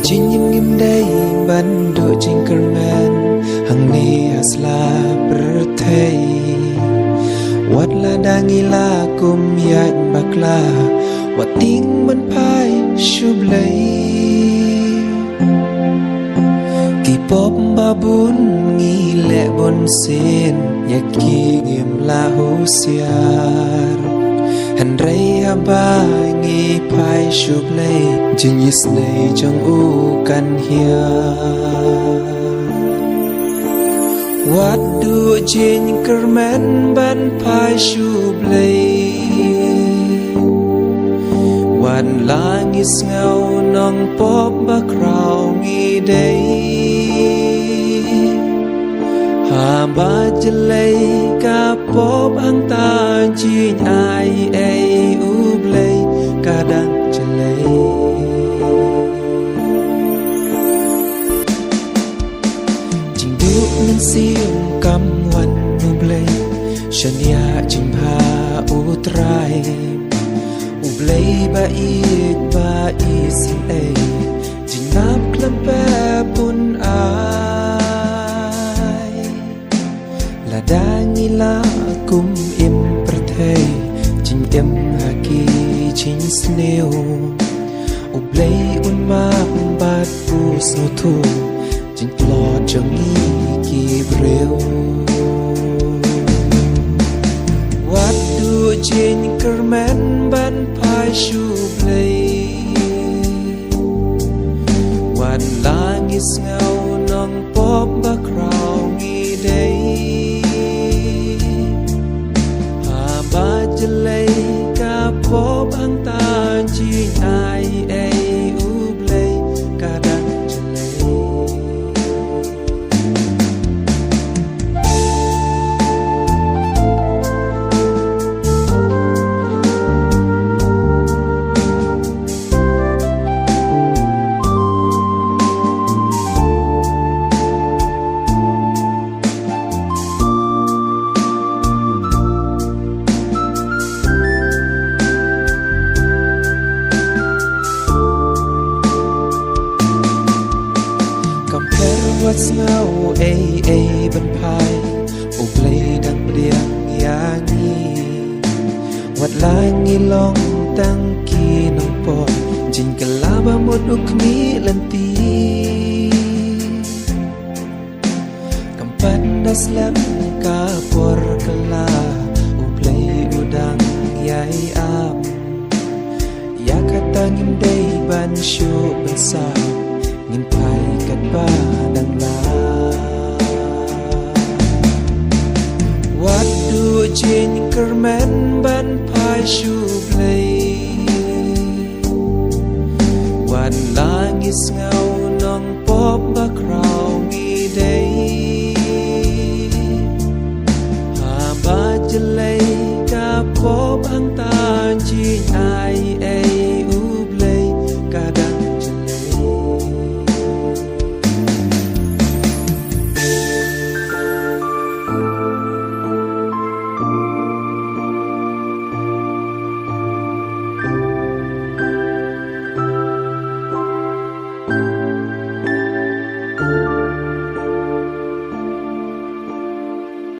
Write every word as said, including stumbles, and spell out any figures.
Jingim ngim dei ban duh jingkyrmen hangne ha sla pyrthei. Wat la dang ïa la kum ïaid bakla, wat tieng ban phai sha U Blei. Ki pop ba bun ngi leh bunsien, ïa ki ngim la husiar. Hynrei haba ngi phai sha U Blei, jingïasnei jong u kan hiar. Wat duh jingkyrmen ban phai sha U Blei. Wat la ngi sngew nongpop bakhraw ngi dei. Haba jlei ka pop hangta, jingai ei U Blei ka dang jlei. Jingduh mynsiem kam wan U Blei, shaniah jingbha U Trai. U Blei ba ïeit ba isynei, jingnap khlem pep un ai. Lada ngi la kum im pyrthei, jingim ha ki jingsniew, U Blei un map bad u sngewthuh jingtlot jong ngi ki briew. Wat duh jingkyrmen ban phai sha U Blei. Wat la ngi sngew nongpop bakhraw ngi dei. Haba jlei ka pop hangta, jingai ei U Blei ka dang jlei. Kam pher wat sngew ei ei ban phai, U Blei dang pdiang ïa ngi. Wat la ngi long tang ki nongpop, jingkylla ba mut u khmih lynti. Kam pat da slem ka por kylla, U Blei u dang ïai ap. Ïa kata ngim dei ban shu ban sa,